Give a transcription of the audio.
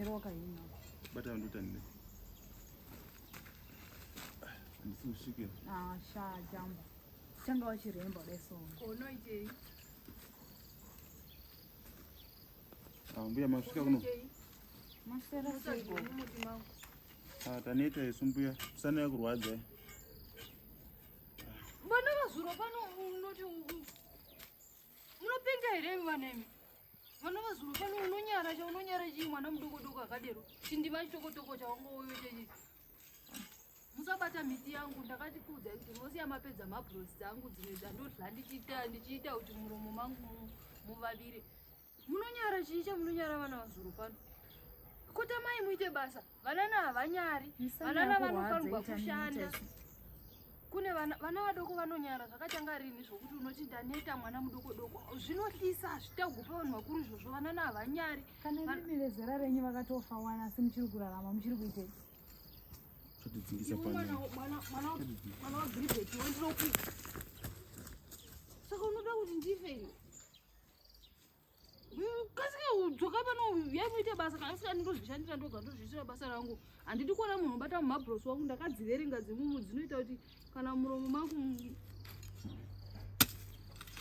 Mira wakahina. Bata ndotandire. Handisi kusvikira. Ah, sha jamba. Changa wachiremba dai so. Unoitei? Ah, mbuya masvika kuno. Maswera seiko? Ah, taneta isu mbuya. Musana yakurwadza. eh. Vana vazuro pano unoti munopenga here imi vana imi? Vana vazuro pano unonyara cha unonyara chii mwana mudoko doko akadero. Chindima chitokotoko chawangouyo chechi. Musabata miti yangu ndakati kuudza kuti mosiya mapedza mabros dzangu dzimwe dzandodla ndichiita ndichiita kuti muromo mangu muvavire. Munonyara chii chamunonyara vana vazuro pano? Kotamai muite basa. Vanana havanyari. Vanana vanofanirwa kushanda. Kune vana vana vadoko vanonyara zvakatanga rini zvokuti unoti ndaneta mwana mudoko doko. Zvinohlisa hazvitaugwi pavanhu vakuru izvozvo vanana havanyari. Kana imi vezera renyu vakatofa wana asi muchiri kurarama muchiri kuitei? Chatidzingisa pano. Mwana mwana mwana mwana wa Gilbert wandinokuita. Saka unoda kuti ndife ini? Kasika udzoka pano uyai muite basa kana usina ndozvishandira ndoga ndozviisira basa rangu. Handidi kuona munhu obata mumabros wangu ndakadziverenga dzimumu dzinoita kuti kana muromo mangu